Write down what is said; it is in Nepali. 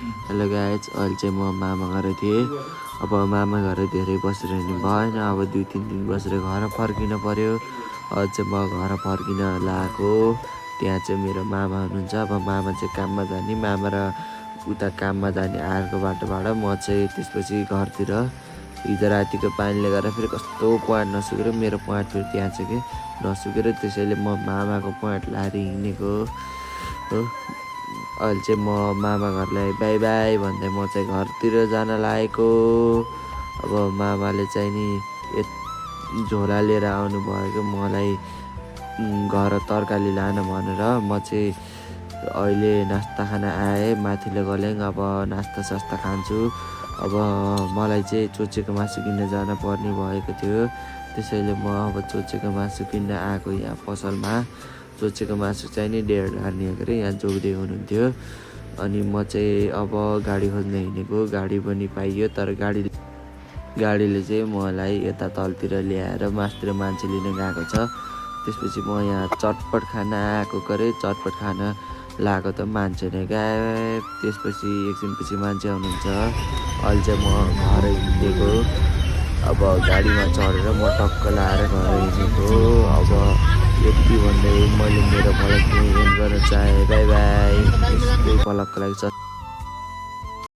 हेलो गाइज, अहिले चाहिँ म मामा घर थिएँ। अब मामा घर धेरै बसेर हिँड्नु भएन, अब 2-3 दिन बसेर घर फर्किन पर्यो। अहिले चाहिँ म घर फर्किन लागेको। त्यहाँ चाहिँ मेरो मामा हुनुहुन्छ। अब मामा चाहिँ काममा जाने, मामा र उता काममा जाने आएको बाटोबाट म चाहिँ त्यसपछि घरतिर। हिजो रातिको पानीले गर्दा फेरि कस्तो प्वाइन्ट नसुकेर मेरो प्वाइन्ट फेरि त्यहाँ छ कि नसुकेर, त्यसैले म मामाको प्वाइन्ट लाएर हिँडेको हो। अहिले चाहिँ म मामा घरलाई बाई बाई भन्दै म चाहिँ घरतिर जान लागेको। अब मामाले चाहिँ नि झोला लिएर आउनु भएको मलाई घर तरकारी लान भनेर। म चाहिँ अहिले नास्ता खान आएँ माथिल्लो गलेङ। अब नास्ता सास्ता खान्छु। अब मलाई चाहिँ चोचेको मासु किन्न जान पर्ने भएको थियो, त्यसैले म अब चोचेको मासु किन्न आएको यहाँ पसलमा। चोचेको मासु चाहिँ नि 1.5 लाने गरे यहाँ जोगिदिएको हुनुहुन्थ्यो। अनि म चाहिँ अब गाडी खोज्न हिँडेको। गाडी पनि पाइयो, तर गाडीले चाहिँ मलाई यता तलतिर ल्याएर मासतिर मान्छे लिन गएको छ। त्यसपछि म यहाँ चटपट खान आएको गरे, चटपट खान लागेको त मान्छे नै गायब। त्यसपछि एकछिनपछि मान्छे आउनुहुन्छ। अहिले चाहिँ म घर हिँडेको। अब गाडीमा चढेर म टक्क लाएर घर हिँडेको। अब यति भन्दै मैले मेरो भ्लग एन्ड गर्न चाहेँ। By by. यस्तै भ्लगको लागि